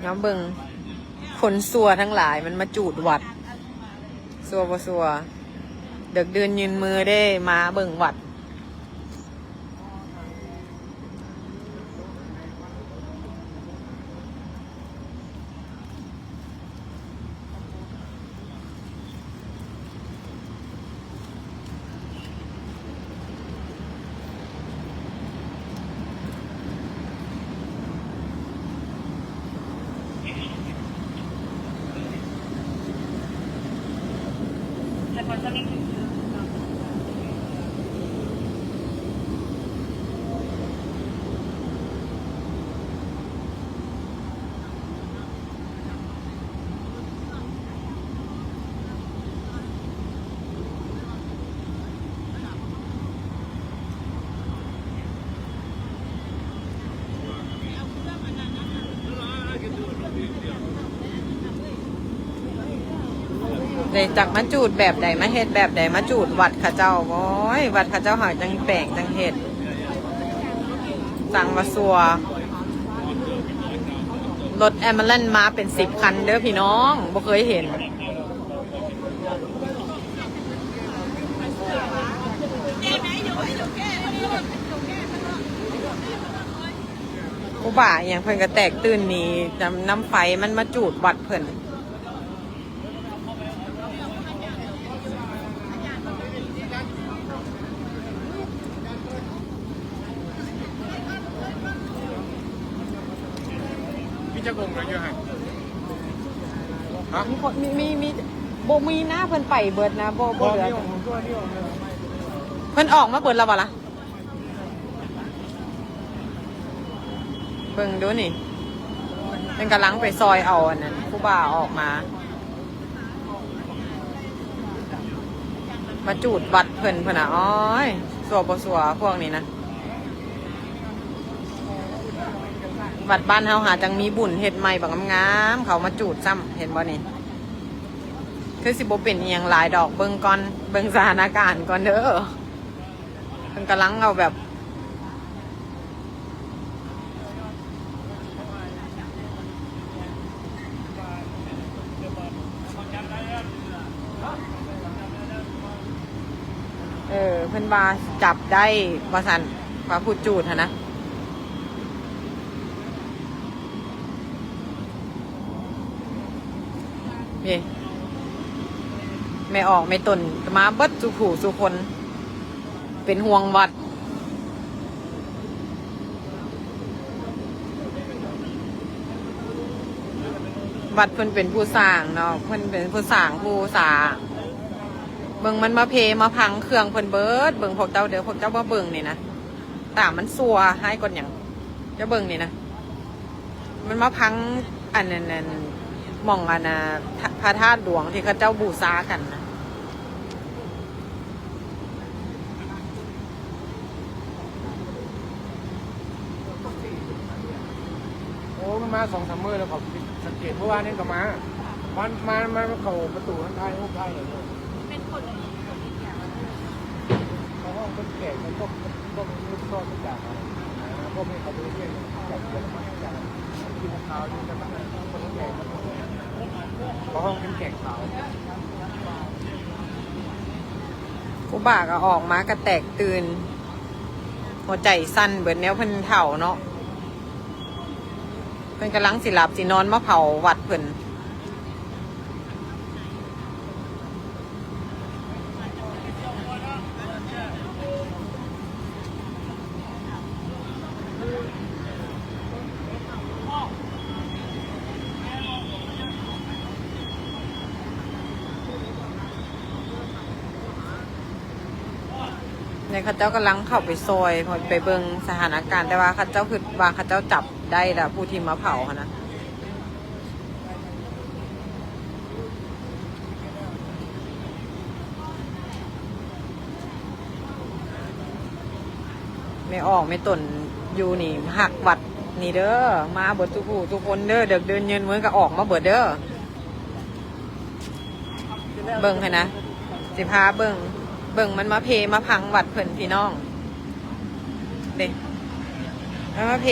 ມາເບິ່ງຄົນຊົ່ວທັງຫຼາຍ ມັນມາຈູດວັດ. ຊົ່ວບໍ່ຊົ່ວ? ເດິກດື່ນຍືນມື້ເດ້ ມາເບິ່ງວັດ. ເດ້ ຈັກມາຈູດແບບໃດ ມາເຮັດແບບໃດ ມາຈູດວັດເຂົາເຈົ້າ. ໂອ້ຍ ວັດເຂົາເຈົ້າຫາກຈັ່ງແປງຈັ່ງເຮັດ ຈັ່ງວ່າຊົ່ວ. ລົດແອມບູແລນມາເປັນສິບຄັນເດີ້ພີ່ນ້ອງ ບໍ່ເຄີຍເຫັນ. ຄູບາອີ່ຫຍັງເພິ່ນກໍແຕກຕື່ນໜີ ນຳ ນຳໄຟມັນມາຈູດວັດເພິ່ນ. ມີຈັກອົງນະຢູ່ຫັ້ນ? ຮະ? ມີຄົນ ມີ ມີ ມີ ບໍ່ມີນະ ເພິ່ນໄປເບິດນະ ບໍ່ ບໍ່ເຫຼືອ. ມີອົງ ມີອົງ ເພິ່ນອອກມາເບິດແລ້ວບໍ່ລະ? ເບິ່ງດູນີ້ ເພິ່ນກຳລັງໄປຊ່ອຍເອົາອັນນັ້ນ ຄູບາອອກມາ ມາຈູດວັດເພິ່ນພຸ້ນນະ. ໂອ້ຍ ຊົ່ວບໍ່ຊົ່ວພວກນີ້ນະ. ວັດບ້ານເຮົາຫາຈັ່ງມີບຸນ ເຮັດໃໝ່ບັກງາມໆ ເຂົາມາຈູດຊ້ຳ ເຫັນບໍ່ນີ້? ຄືຊິບໍ່ເປັນອີ່ຫຍັງຫຼາຍດອກ ເບິ່ງກ່ອນ ເບິ່ງສະຖານະການກ່ອນເດີ້. ເພິ່ນກຳລັງເອົາແບບ ເອີ ເພິ່ນວ່າຈັບໄດ້ວ່າຊັ້ນ ວ່າຜູ້ຈູດຫັ້ນນະ. ເອີ ແມ່ອອກແມ່ຕົນກໍມາເບິດສູ່ຜູ້ສູ່ຄົນ ເປັນຫ່ວງວັດ. ວັດເພິ່ນເປັນຜູ້ສ້າງເນາະ ເພິ່ນເປັນຜູ້ສ້າງຜູ້ສາ ເບິ່ງມັນມາເພມາພັງເຄື່ອງເພິ່ນເບິດ. ເບິ່ງພວກເຈົ້າເດີ້ ພວກເຈົ້າມາເບິ່ງນີ້ນະ ຕາມັນຊົ່ວຮ້າຍກ່ອນຫຍັງ. ເຈົ້າເບິ່ງນີ້ນະ ມັນມາພັງອັນນັ້ນ ອັນ ໝ່ອງອັນນ່າ ພະ ພະທາດຫຼວງທີ່ເຂົາເຈົ້າບູຊາກັນນະ. ໂອ້ ມັນມາສອງສາມມື້ແລ້ວ ຂ້ອຍຜິດສັງເກດ ເມື່ອວານນີ້ກໍມາ ມັນ ມາ ມາເຂົ້າປະຕູ ມັນຖ່າຍຮູບຖ່າຍຫຍັງຢູ່. ເຂົາຮ້ອງເປັນແຂກ ເຂົາເຈົ້າ ເຂົາເຈົ້າມີລູກຊອດມາຈາກ ອ່າ ພວກນີ້ເຂົາໄປຮຽນຈາກເຢຍລະມັນ ຈາກທີ່ນັກຂ່າວຢູ່ ແຕ່ມັນເປັນແຂກ ເຂົາຮ້ອງເປັນແຂກຂາວ. ຄູບາກໍອອກມາກໍແຕກຕື່ນ ຫົວໃຈສັ່ນເບິດ ແນວເພິ່ນເຖົ້າເນາະ. ເພິ່ນກຳລັງຊິຫຼັບຊິນອນ ມາເຜົາວັດເພິ່ນ. ນີ້ເຂົາເຈົ້າກຳລັງເຂົ້າໄປຊ່ອຍ ເຂົ້າໄປເບິ່ງສະຖານະການ ແຕ່ວ່າເຂົາເຈົ້າຄິດວ່າເຂົາເຈົ້າຈັບໄດ້ລະ ຜູ້ທີ່ມາເຜົາຫັ້ນນະ. ແມ່ອອກແມ່ຕົນຢູ່ນີ້ຮັກວັດນີ້ເດີ້ ມາເບິດທຸກຜູ້ທຸກຄົນເດີ້ ເດິກດື່ນຍືນມື້ກໍອອກມາເບິດເດີ້. ເບິ່ງຫັ້ນນະ ຊິພາເບິ່ງ ເບິ່ງມັນມາເພມາພັງວັດເພິ່ນພີ່ນ້ອງເດ້ ມັນມາເພ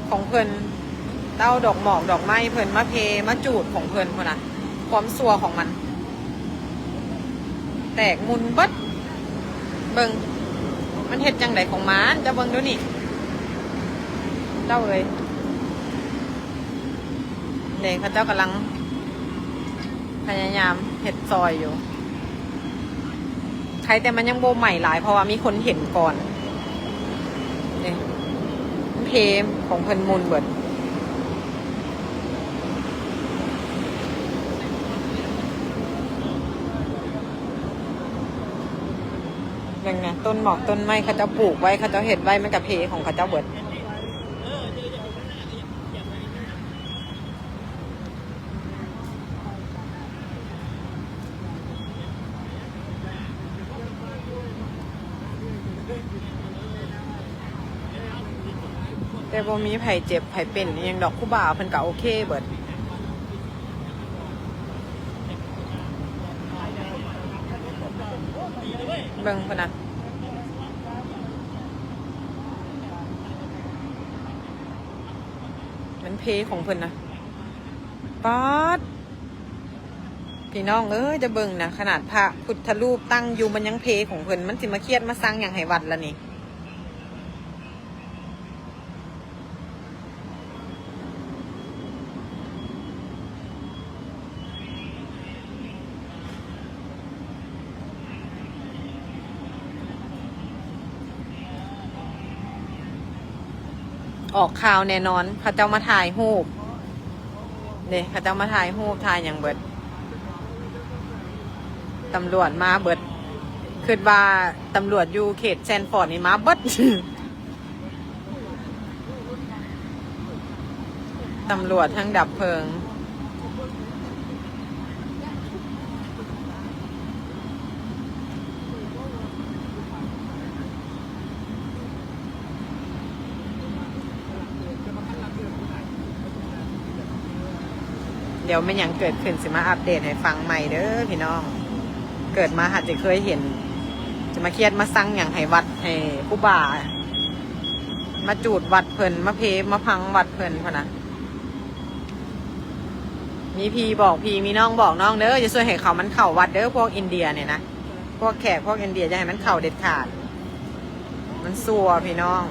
ຂອງເພິ່ນ. ເຕົ້າດອກໝອກດອກໄມ້ເພິ່ນມາເພມາຈູດຂອງເພິ່ນພຸ້ນນະ ຄວາມຊົ່ວຂອງມັນ ແຕກໝຸ່ນເບິດ. ເບິ່ງ ມັນເຮັດຈັ່ງໃດຂອງມັນ ເຈົ້າເບິ່ງດູນີ້ ເຈົ້າເອີຍ. ເດ້ ເຂົາເຈົ້າກຳລັງພະຍາຍາມເຮັດຊ່ອຍຢູ່. ໃຄແຕ່ມັນຍັງບໍ່ໄໝ້ຫຼາຍ ເພາະວ່າມີຄົນເຫັນກ່ອນ. ນີ້ ເພຂອງເພິ່ນໝຸ່ນເບິດ. ເບິ່ງນະ ຕົ້ນໝອກຕົ້ນໄມ້ເຂົາເຈົ້າປູກໄວ້ ເຂົາເຈົ້າເຮັດໄວ້ ມັນກະເພຂອງເຂົາເຈົ້າເບິດ. ແຕ່ບໍ່ມີໃຜເຈັບໃຜເປັນອີ່ຫຍັງດອກ ຄູບາເພິ່ນກະໂອເຄເບິດ. ເບິ່ງພຸ້ນນະ ມັນເພຂອງເພິ່ນນະ. ປາດ ພີ່ນ້ອງເອີຍ ຈະເບິ່ງນະ ຂະໜາດພະພຸດທະຮູບຕັ້ງຢູ່ ມັນຍັງເພຂອງເພິ່ນ ມັນຊິມາຄຽດມາຊັງຫຍັງໃຫ້ວັດລະນີ້. ອອກຂ່າວແນ່ນອນ ເຂົາເຈົ້າມາຖ່າຍຮູບເດ້ ເຂົາເຈົ້າມາຖ່າຍຮູບ ຖ່າຍຫຍັງເບິດ. ຕຳຫຼວດມາເບິດ ຄິດວ່າຕຳຫຼວດຢູ່ເຂດແຊນຟອດນີ້ມາເບິດ. ຕຳຫຼວດ ທັງດັບເພີງ. ດຽວແມ່ນຫຍັງເກີດຂຶ້ນ ຊິມາອັບເດດໃຫ້ຟັງໃໝ່ເດີພີ່ນ້ອງ. ເກີດມາຫາຈະເຄີຍເຫັນ ຈະມາຄຽດມາຊັງຫຍັງໃຫ້ວັດ ໃຫ້ຄູບາ ມາຈູດວັດເພິ່ນ ມາເພມາພັງວັດເພິ່ນພຸ້ນນະ. ມີພີ່ບອກພີ່ ມີນ້ອງບອກນ້ອງເດີ ຢ່າຊ່ວຍໃຫ້ເຂົາ ມັນເຂົ້າວັດເດີ ພວກອິນເດຍນີ້ນະ ພວກແຂກພວກອິນເດຍ ຢ່າໃຫ້ມັນເຂົ້າເດັດຂາດ ມັນຊົ່ວພີ່ນ້ອງ.